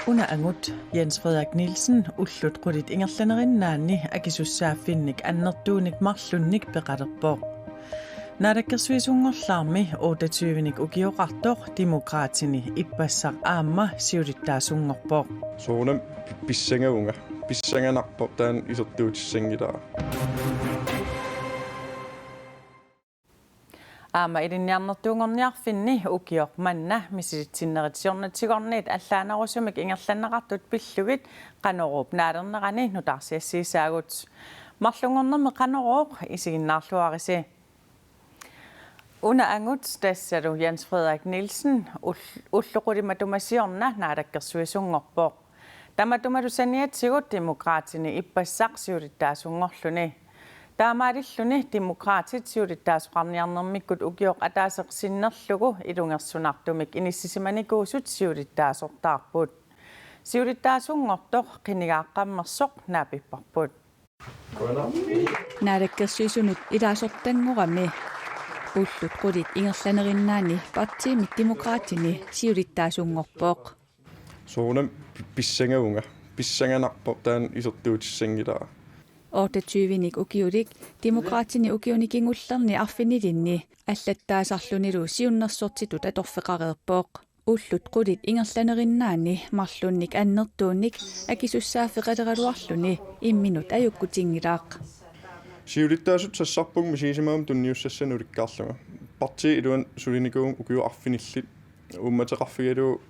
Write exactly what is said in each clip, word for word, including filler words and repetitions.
Una angut Jens Frederik Nielsen ullut qulit ingerlanerinnaanni akisussaaffinnik annertuunik marlunnik peqalerpoq. Naalakkersuisunngorlaarmi otteogtyvenik ukioqartoq Demokraatini ippassaq aamma siulittaasunngorpoq. Soorunami pi-, pissangavunga. Pissanganarpoq taanna isertuutissanngilara. Aamma ilinniarnertuunngorniarfinni ukioq manna misilitsinneri siornatigorniit allaanerusumik ingerlanneqartut pillugit Qanoruup naalernerani nutaarsiassiisaagut. Marlunngornermi Qanoruuq isiginnaarluarisi. Una angut tassalu Jens Frederik Nielsen ull-, ullut qulit matuma siorna naalakkersuisunngorpoq. Tamatumalu saniatigut Demokraatini ippassaq siulittaasunngorluni. Taamaalilluni Demokraatit siulittaasoqarniarnermikkut ukioq ataaseq sinnerlugu ilungersunartumik inissisimanikuusut siulittaasortaarput. Siulittaasunngortoq qinigaaqqammersoq naapipparput. Naalakkersuisunut ilaasortanngorami ullut qulit ingerlanerinnaanni partiimi Demokraatini siulittaasunngorpoq. Soorunami pi-, pissangavunga. Pissanganarpoq taanna isertuutissanngilara. Otteogtyvenik ukiulik Demokraatini ukiuni kingullerni arfinilinni allattaasarlunilu siunnersortitut atorfeqareerpoq. Ullut qulit ingerlanerinnaanni marlunnik annertuunik akisussaaffeqaleraluarluni imminut ajukkutinngilaaq. Siulittaasut sassarpunga misigisimagama tunniussassanik ulikkaarlunga. Partiit iluanni sulinikuuvunga ukiut arfinillit. Uummateqarfigalugu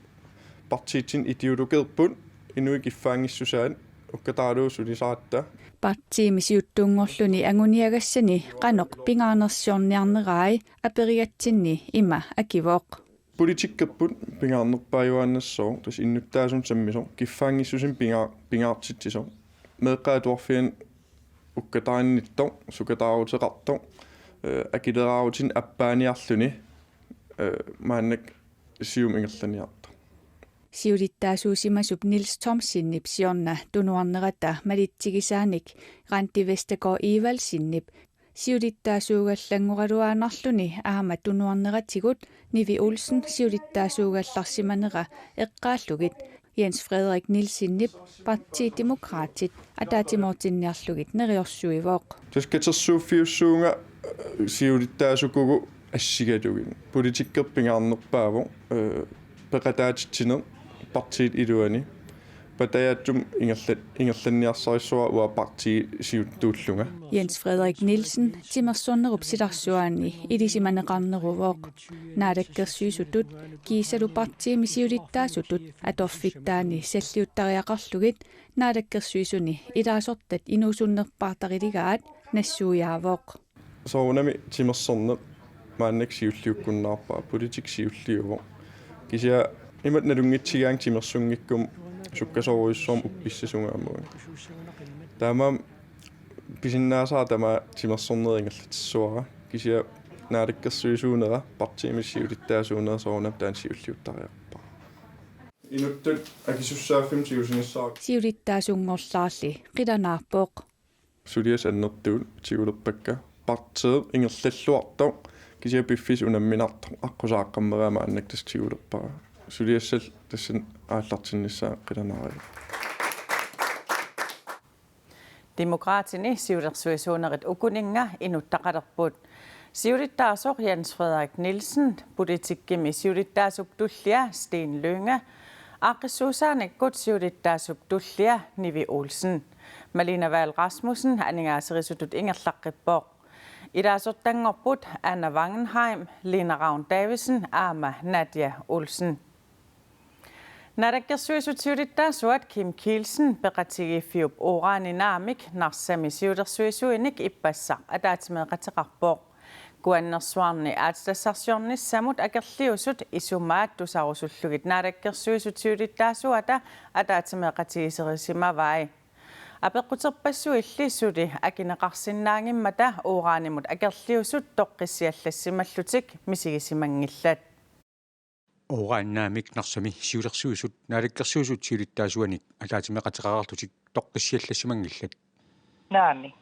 partiitsinni ideologerput, inuit kiffaanngissusaat, ukkataalu sulisaratta. Partiimi siuttunngorluni anguniagassani qanoq pingaarnersiorniarnerai aperigatsinni ima akivoq. Politikkerput pingaarnerpaajuaannassooq, tassa innuttaasunut sammisoq, kiffaanngissusinik pingaa-, pingaartitsisoq. Meeqqat atuarfianni ukkataannittoq, sukataaruteqartoq, eh, akileraarutinik appaaniarluni, eh, maannakkut Siumup ingerlaniartoq. Siulittaasuusimasup Niels Thomsenip siorna tunuarnerata malitsigisaanik Randi Vestergaard Evaldsenip siulittaasuugallanngoraluaannarluni aamma tunuarneratigut Nivi Olsen siulittaasuugallarsimanera eqqaallugit Jens Frederik Nielsenip partii Demokraatit ataatsimoortinniarlugit neriorsuivoq. Tassa katersuuffiussuunga, eh, siulittaasukugut assigalugit. Politikkerput pingaarnerpaavoq, eh, peqataatitsineq partiit iluani. Patajaatsumik ingerla-, ingerlanniarsarissuara uanga partiit siuttuullunga. Jens Frederik Nielsen timersornerup silarsuaani ilisimaneqarneruvoq. Naalakkersuisutut kiisalu partiimi siulittaasutut atorfittaani salliuttariaqarlugit Naalakkersuisuni ilaasortat inuusunnerpaartariligaat nassuiaavoq. Soorunami timersorneq maannakkut siulliukkunnaarpara, politikki siulliuvoq. Kisianni imatut nalunngitsigaanni timersunngikkuma sukkasoorujussuarmik uppissasugaammagu. Taamaammat pisinnaasara tamaat timersornerit ingerlatissuara. Kisianni naalakkersuisuunera, partiimi siulittaasuunera soorunami taanna siulliuttariaqarpara. Inuttut akisussaaffimmik tigusinissaat. Siulittaasunngorlaarli qilanaarpoq. Suliassat annertuut tigulerpakka. Partiit ingerlalluartoq, kisianni piffissaq unamminartoq, aqqusaaqqammeraa maannakkut tassa tigulerpara. Suliassat tassani aallartinnissaat qilanaariarpara. Demokraatini siulersuisuunerit ukuninnga inuttaqalerput. Siulittaasoq Jens Frederik Nielsen, politikkimi siulittaasup tullia Steen Lynge, aaqqissuussaanikkut siulittaasup tullia Nivi Olsen. Malene Vahl Rasmussen aningaaserisutut ingerlaqqippoq. Ilaasortanngorput Anna Wangenheim, Lina Ravn Davidsen aamma Nadia Olsen. Naalakkersuisut siulittaasuat Kim Kielsen peqatigiiffiup Uraninaamik Narsami siulersuisuinik ippassaq ataatsimeeqateqarpoq. Kuannersuarni aatsitassarsiornissamut akerliusut isumaat tusarusullugit naalakkersuisut siulittaasuata ataatsimeeqatigiserisimavai. Apeqquterpassuilli suli akineqarsinnaanngimmata uranimut akerliusut toqqissiallassimallutik misigisimanngillat. Uraninaamik Narsami siulersuisut Naalakkersuisut siulittaasuanik ataatsimeeqateqarlutik toqqissiallassimanngillat. Naamik.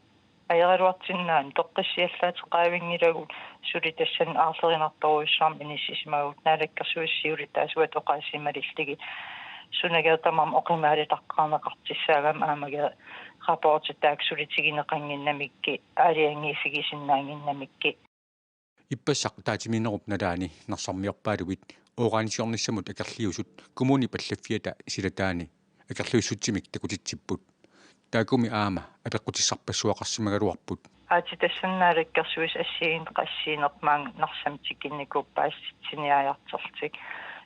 Ajoraluartinnaani toqqissiallaateqavinngilagut suli tassani aarlerinartorujussuarmik inissisimavugut Naalakkersuisut siulittaasuata oqaasii malillugit. Sunagaq tamarmi oqimaalittaqqaarneqartussaagami aamma rapportit taakku suli tiguneqannginnamikkit aalajangiiffigisinnaannginnamikkit. Ippassaq ataatsimiinnerup nalaani narsarmiorpaaluit uranisiornissamut akerliusut kommunip allaffiata silataani akerliussutsimik takutitsipput. Taakkumi aamma apeqqutissarpassuaqarsimagaluarput. Aatsitassani naalakkersuisut assigiinngitsut qassiinerpaang Narsami tikinnikuupput paasitsiniaajartorlutik.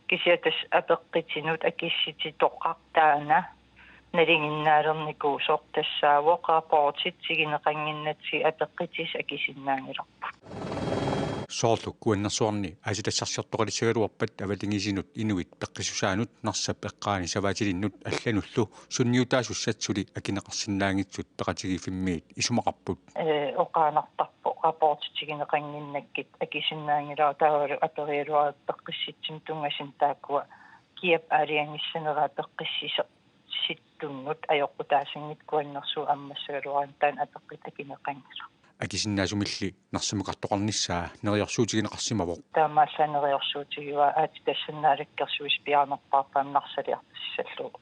Kisianni tassa apeqqutinut akissutitoqartaana nalinginnaalernikuusoq tassaavoq rapportit tiguneqannginnatsigit apeqqutissat akisinnaanngilarput. Soorlu Kuannersuarni aatsitassarsiortoqalissagaluarpat avatangiisinut inuit peqqissusaannut Narsap eqqaani savaatilinnut allanullu sunniutaasussat suli akineqarsinnaanngitsut peqatigiiffimmiit isumaqarput. Ee, oqaannartarpoq rapportit tiguneqannginnakkit akisinnaanngilara taavalu aperigaluarutta peqqissutsimut tunngasunut taakkua kiap aalajangissaneraa peqqissusersiortunnut ajoqutaasunngitsoq Kuannersuup ammassagaluarani taanna apeqqutit akineqanngilaq. Akisinnaasumilli Narsamukartoqarnissaa neriorsuutigineqarsimavoq. Taamaallaat neriorsuutigaara aatsitassani naalakkersuisut piaarnerpaarpaat Narsaliartussallugu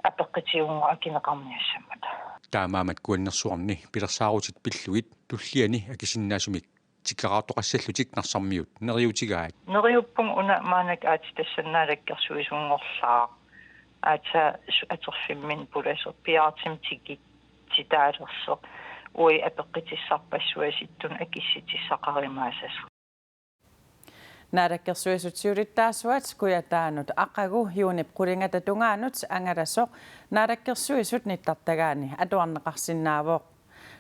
apeqqutiginnginnamik akineqarniassammata. Taamaammat Kuannersuarni pilersaarutit pillugit tulliani akisinnaasumik tikeraartoqassallutik Narsarmiut neriuutigaat. Neriuppunga una maannakkut aatsitassani naalakkersuisunngorlaaq. Aatsaat su-, atorfimminni pulasoq piaartumik tikitsitaalersoq. Uagut apeqqutissarpassuaqartutut akissutissaqarumaassasoq. Naalakkersuisut siulittaasuat kujataanut aqagu juunip qulingata tungaanut angalasoq Naalakkersuisut nittartagaani atuarneqarsinnaavoq.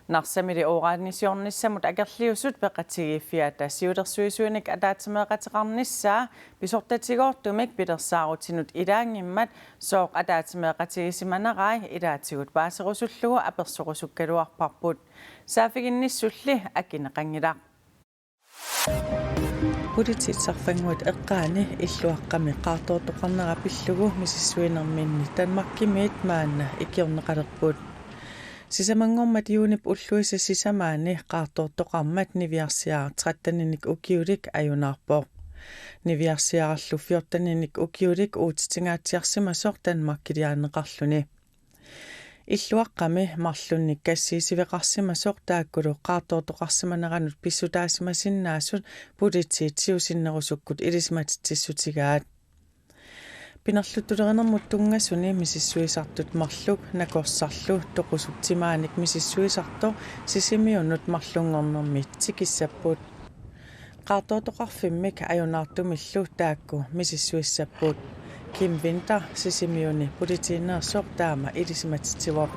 Narsamili uranisiornissamut akerliusut peqatigiiffiata siulersuisuinik ataatsimeeqateqarnissaa pisortatigoortumik pilersaarutinut ilaanngimmat sooq ataatsimeeqatigisimanerai ilaatigut paaserusullugu apersorusukkaluarparput. Saaffiginnissulli akineqanngilaq. Politiit sarfannguit eqqaani illuaqqami qaartoortoqarnera pillugu misissuinerminni Danmarkimiit maanna ikiorneqalerput. Sisamanngormat juunip ulluisa sisamaani qaartoortoqarmat niviarsiaraq tretteninik ukiulik ajunaarpoq. Niviarsiararlu fjorteninik ukiulik uutitinngatsiarsimasoq Danmarkiliarneqarluni. Illuaqqami marlunnik kassiisiveqarsimasoq taakkulu qaartoortoqarsimaneranut pissutaasimasinnaasut politiit siusinnerusukkut ilisimatitsissutigaat. Pinerluttulerinermut tunngasuni misissuisartut marluk nakorsarlu toqusut timaanik misissuisartoq Sisimiunut marlunngornermi tikissapput. Qaartoortoqarfimmik ajunaartumillu taakku misissuissapput. Kim Winther Sisimiuni politiineersoq taama ilisimatitsivoq.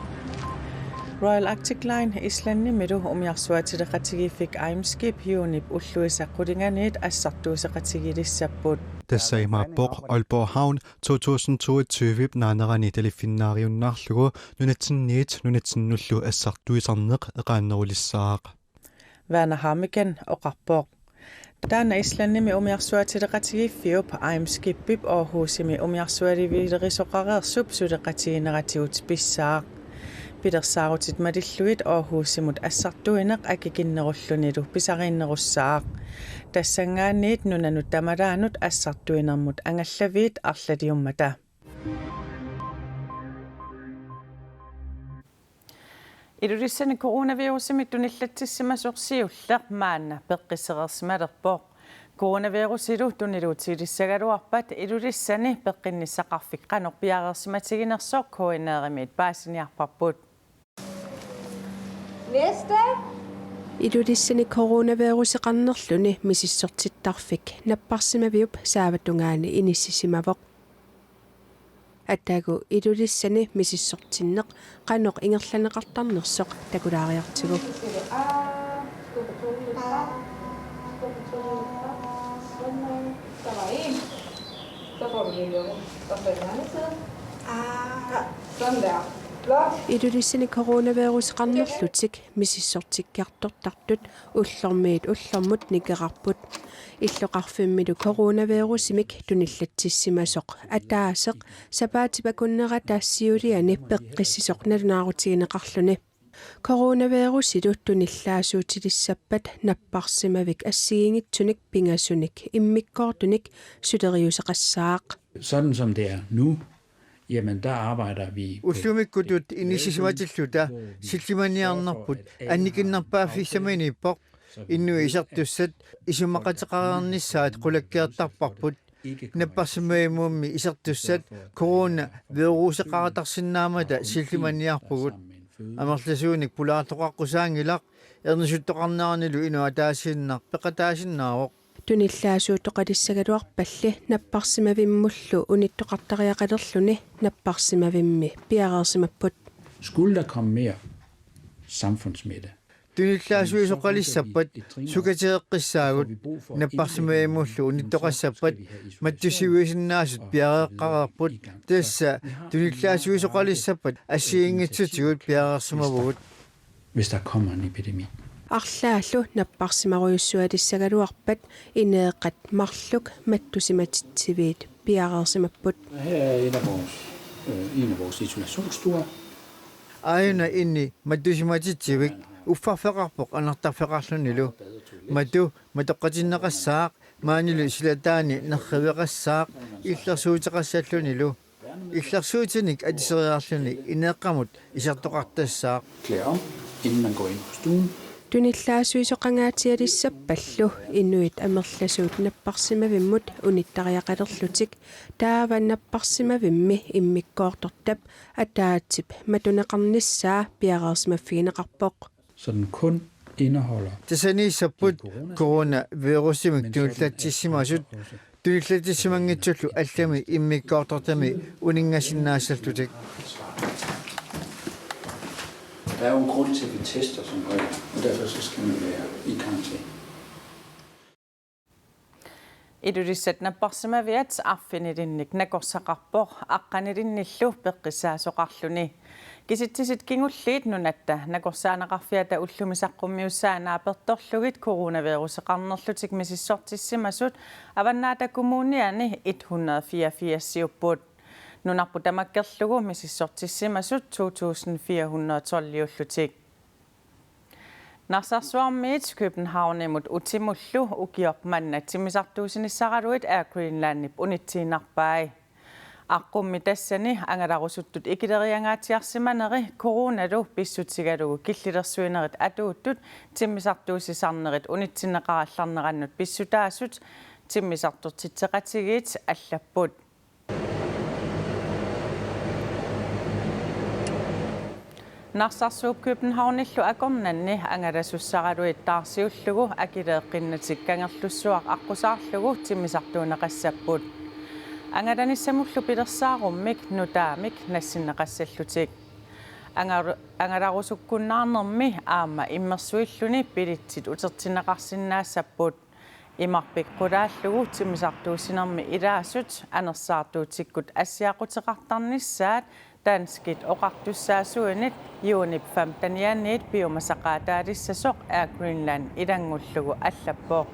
Royal Arctic Line Islandimilu umiarsuaatileqatigiiffik Eimskip juunip ulluisa qulinganiit assartuuseqatigiilissapput. Tassa imaappoq Aalborg Havn to tusind toogtyve naanerani taliffinnaariunnaarlugu nunatsinniit nunatsinnullu assartuisarneq eqaannerulissaaq. Werner Hamiken oqarpoq. Taanna Islandimi umiarsuaatileqatigiiffiup Eimskipip Aarhusimi umiarsualiviilerisoqareersup suleqatigineratigut pissaaq. Pilersaarutit malillugit Aarhusimut assartuineq akikinnerullunilu pisariinnerussaaq. Tassanngaanniit nunanut tamalaanut assartuinermut angallaviit arlaliummata. Ilulissani coronavirusimik tunillatsissimasoq siulleq maanna peqqissereersimalerpoq. Coronavirusilu tuniluutigilissagaluarpat Ilulissani peqqinnissaqarfik qanoq piareersimatiginersoq K N R-imiit paasiniarparput. Næste. Ilulissani coronaviruseqarnerluni misissortittarfik napparsimaviup saavatungaani inissisimavoq. Ataagu Ilulissani misissortinneq qanoq ingerlanneqartarnersoq takulaariartigu. Ilulissani coronaviruseqarnerlutik misissortikkiartortartut ullormiit ullormut nikerarput. Illoqarfimmilu coronavirusimik tunillatsissimasoq ataaseq sapaatip akunnerata siuliani peqqissisoq nalunaarutigineqarluni. Coronavirusilu tunillaasuutilissappat napparsimavik assigiinngitsunik pingasunik immikkoortunik suleriuseqassaaq. Sådan som det er nu, jamen der arbejder vi på Ullumikkutut inissisimatilluta sillimaniarnerput annikinnerpaaffissaminiippoq. Inuit isertussat isumaqateqareernissaat qulakkeertarparput. Napparsimavimmummi isertussat coronaviruseqaratarsinnaammata sillimaniarpugut. Amerlasuunik pulaartoqaqqusaanngilaq, ernisuttoqarneranilu inuk ataasiinnaq peqataasinnaavoq. Tunillaasuuttoqalissagaluarpalli napparsimavimmullu unittoqartariaqalerluni napparsimavimmi piareersimapput. Skulle der komme mere samfundssmitte, Tunillaasuisoqalissappat sukatereqqissaagut. Napparsimavimmullu unittoqassappat mattussiviusinnaasut piareeqqareerput. Tassa tunillaasuisoqalissappat assigiinngitsutigut piareersimavugut. Hvis der kommer en epidemi. Arlaallu napparsimarujussualissagaluarpat ineeqat marluk mattusimatitsiviit piareersimapput. Her er et af vores, øh, en af vores isolationsstuer. Aajuna inni mattusimatitsiviik uffarfeqarpoq anartarfeqarlunilu. Matu matoqqatinneqassaaq, maanilu silataani nerriveqassaaq illersuuteqassallunilu. Illersuutinik atiseriarluni ineeqqamut isertoqartassaaq. Klæde om, inden man går ind på stuen. Tunillaasuisoqangaatsialissappallu inuit amerlasuut napparsimavimmut unittariaqalerlutik taava napparsimavimmi immikkoortortap ataatsip matuneqarnissaa piareersimaffigineqarpoq. Så den kun indeholder Tassaniissapput coronavirusimik tunillatsissimasut tunillatsissimanngitsullu allami immikkoortortami uninngasinnaassallutik. Der er jo en grund til, at vi tester som regel, og derfor så skal man være i karantæne. Ilulissat napparsimaviat arfinilinnik nakorsaqarpoq aqqanilinnillu peqqissaasoqarluni. Kisitsisit kingulliit nunatta nakorsaaneqarfiata ullumi saqqummiussaa naapertorlugit coronaviruseqarnerlutik misissortissimasut Avannaata Kommuniani et hundrede fireogfirs-iupput. Nunarput tamakkerlugu misissortissimasut to tusind fire hundrede tolv-iullutik. Narsarsuarmiit Københavnimut utimullu ukioq manna timmisartuusinissaraluit Air Greenlandip unitsiinnarpai. Aqqummi tassani angalarusuttut ikileriangaatsiarsimaneri coronalu pissutigalugu killilersuinerit atuuttut timmisartuusisarnerit unitsinneqarallarnerannut pissutaasut timmisartortitseqatigiit allapput. Narsarsuup Københavnillu akornanni angalasussaraluit taarsiullugu akileeqqinnatik Kangerlussuaq aqqusaarlugu timmisartuunneqassapput. Angalanissamullu pilersaarummik nutaamik nassinneqassallutik. Angaru-, angalarusukkunnaarnermi aamma immersuilluni billetsit utertinneqarsinnaassapput. Imarpik qulaallugu timmisartuussinermi ilaasut anersaartuutikkut assiaquteqartarnissaat danskit oqartussaasuinit juunip femtenianniit piumasaqaataalissasoq Air Greenland ilanngullugu allappoq.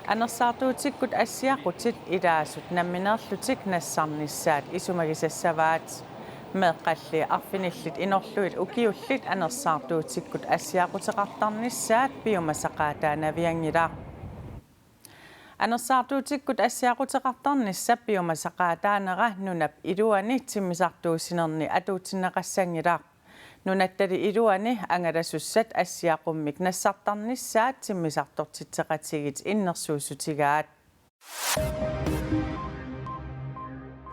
Anersaartuutikkut assiaqutit ilaasut nammineerlutik nassarnissaat isumagisassavaat. Meeqqalli arfinillit inorlugit ukiullit anersaartuutikkut assiaquteqartarnissaat piumasaqaataanavianngilaq. Anersaartuutikkut assiaquteqartarnissap piumasaqaataanera nunap iluani timmisartuussinerni atuutsinneqassanngilaq. Nunattali iluani angalasussat assiaqummik nassartarnissaat timmisartortitseqatigiit innersuussutigaat.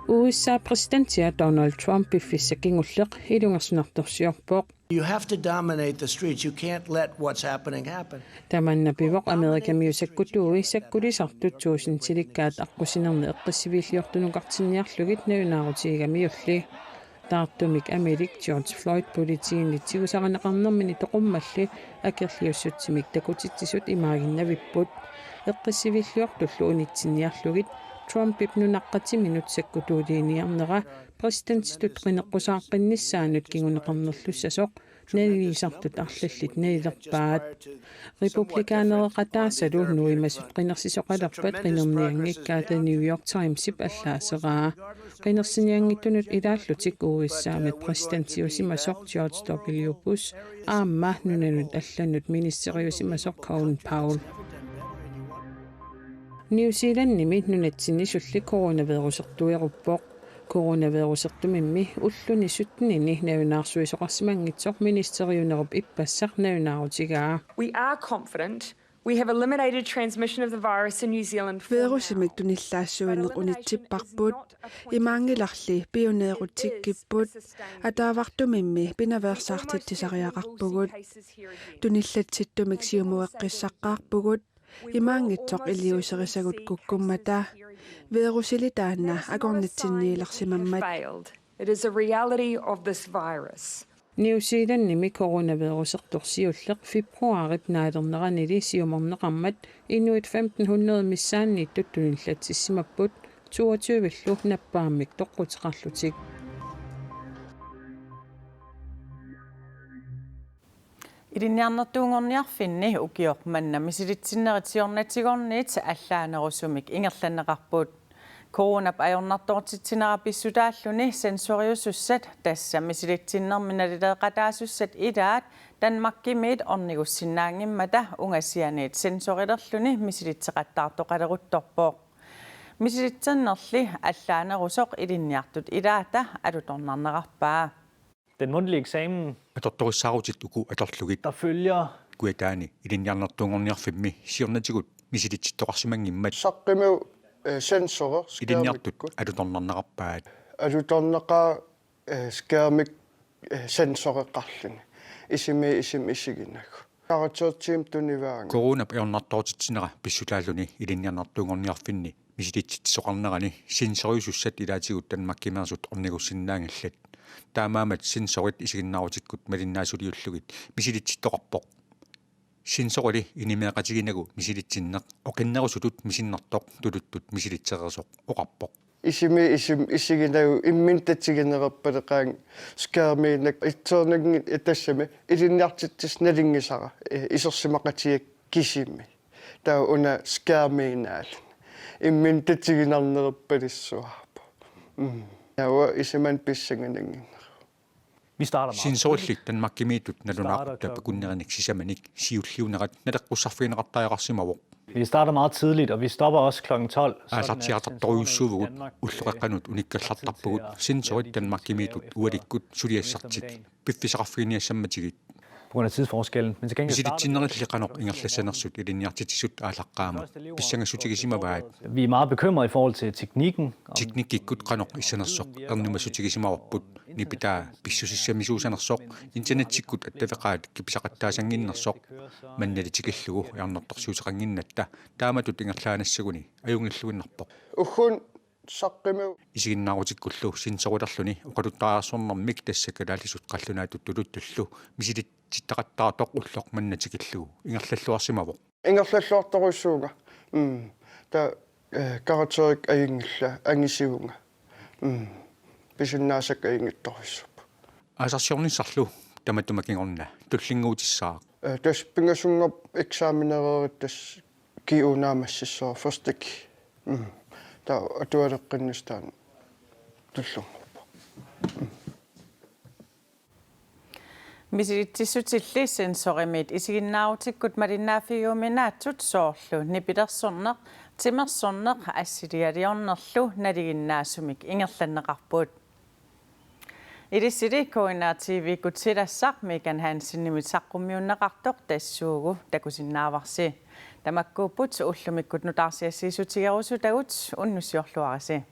U S A-præsidentia Donald Trump piffissaq kingulleq ilungersunartorsiorpoq. You have to dominate the streets. You can't let what's happening happen. Tamanna pivoq Amerikamiut sakkutuui sakkulisartut tuusintilikkaat aqqusinerni eqqissiviilliortunukartinniarlugit nalunaarutigigamiulli. Taartumik amilik George Floyd politiinit tigusarineqarnermini toqummalli akerliussutsimik takutitsisut imaaginnavipput. Eqqissiviilliortullu unitsinniarlugit Trumpip nunaqqatiminut sakkutuuliiniarnera præsidentitut qineqqusaarpinnissaanut kinguneqarnerlussasoq Naligiissartut arlallit nalilerpaat. Republikanereqataasalu nuimasut qinersisoqalerpat qinernianngikkaat, The New York Timesip allaaseraa. Qinersinianngitsunut ilaallutik U S A-mit præsidentiusimasoq George W. Bush aamma nunanut allanut ministeriusimasoq Colin Powell. New Zealandimi nunatsinni sulli coronavirusertueruppoq. Coronavirusertumimmi ulluni syttenini nalunaarsuisoqarsimanngitsoq ministeriunerup ippassaq nalunaarutigaa. We are confident we have eliminated transmission of the virus in New Zealand for now. Virusimik tunillaassuineq unitsipparput. Imaanngilarli piuneerutsikkipput. Ataavartumimmi pinaveersaartitsisariaqarpugut. Tunillatsittumik siumueqqissaqqaarpugut. Imaanngitsoq iliuuserisagut kukkummata. Virusili taanna akornatsinniilersimammat. It is a reality of this virus. New Zealandimi coronavirusertoq siulleq februaarip naalerneranili siumorneqarmat inuit femten hundrede missaanniittut tunillatsissimapput, toogtyve-llu nappaammik toqquteqarlutik. Ilinniarnertuunngorniarfinni ukioq manna misilitsinnerit siornatigorniit allaanerusumik ingerlanneqarput. Coronap ajornartortitsinera pissutaalluni sensoriusussat, tassa misilitsinnermi nalileeqataasussat, ilaat Danmarkimiit ornigussinnaanngimmata ungasianiit sensorilerluni misilitseqattaartoqaleruttorpoq. Misilitsinnerli allaanerusoq ilinniartut ilaata alutornarnerarpaa. Den mundtlige eksamen, Atortorissaarutit uku atorlugit. Der følger Kujataani Ilinniarnertuunngorniarfimmi siornatigut misilitsittoqarsimanngimmat. Saqqummiu, eh, sensorer, ilinniartut skærmikkut alutornarnerarpaat. Alutornaqaaq, eh, skærmik, eh, sensoreqarluni. Isimi isim isiginagu. Karaktertiim tunivaanga. Coronap ajornartortitsinera pissutaalluni Ilinniarnertuunngorniarfinni misilitsitsisoqarnerani sensoriusussat ilaatigut Danmarkimeersut ornigussinnaanngillat. Taamaammat sensorit isiginnaarutikkut malinnaasuliullugit misilitsittoqarpoq. Sensorili inimeeqatiginagu misilitsinneq oqinnerusutut misinnartoq tuluttut misilitsereersoq oqarpoq. Isimi isim isiginagu imminut tatigineqarpaleqaanga skærmiinnaq itsoornanngin itassami ilinniartitsissaq nalunngisara, eh, isersimaqatigiakka kisimi. Taava una skærmiinnaallugu. Imminut tatiginarneqarpalissuarpoq. Mm. Taava isumanut pissanganannginneruvoq. Vi starter meget tidligt. Sensorilli Danmarkimiittut nalunaaqutaq takunnerinik sisamanik siulliunerat naleqqussarfigineqartariaqarsimavoq. Vi starter meget tidligt, og vi stopper også klokken tolv, sådan at sensorerne i Danmark, øh, kan konstatere, at vi er i stand til at udføre en dag. Aallartiaartortorujussuuvugut ulloqeqqanut unikallartarpugut sensorit Danmarkimiittut ualikkut suliassartik piffissaqarfiginiassammatigit. På grund af tidsforskellen. Men til gengæld starter vi. Misilitsinnerilli qanoq ingerlassanersut ilinniartitsisut aallaqqaammut pissangassutigisimavaat. Vi er meget bekymrede i forhold til teknikken. Teknikkikkut qanoq issanersoq ernumassutigisimavoq. Nipitaa pissusissamisuusanersoq, internettikkut attaveqaat kipisaqattaasannginnersoq, mannali tikillugu ajornartorsiuteqannginnatta taamatut ingerlaannassaguni ajunngilluinnarpoq. Ugguuna saqqummiu. Isiginnaarutikkullu sensorilerluni oqaluttariarsornermik, tassa kalaallisut qallunaatut tuluttullu, misilitsittaqattaartoq ulloq manna tikillugu ingerlalluarsimavoq. Ingerlalluartorujussuuvunga. Mm. Taava, eh, karakterit ajunngillat, angisivunga. Mm. Pisinnaasakka ajunngitsorujussuupput. Aasarsiornissarlu tamatuma kingorna tullinnguutissaaq. Eh, tassa pingasunngorpoq eksamenereerutta tassa G U naammassissaaq, første G. Mm. Taava atualeqqinnissaq taanna tullunngorpoq. Mm. Misilitsissutilli sensorimiit isiginnaarutikkut malinnaaffigiuminaatsut, soorlu nipilersorneq, timersorneq assilialiornerlu nalinginnaasumik ingerlanneqarput. Ilissili K N R T V-kkut silassaq Megan Hansenimit saqqummiunneqartoq tassuugu takusinnaavarsi. Tamakkuupput ullumikkut nutaarsiassiissutigerusutagut, unnussiorluarisi.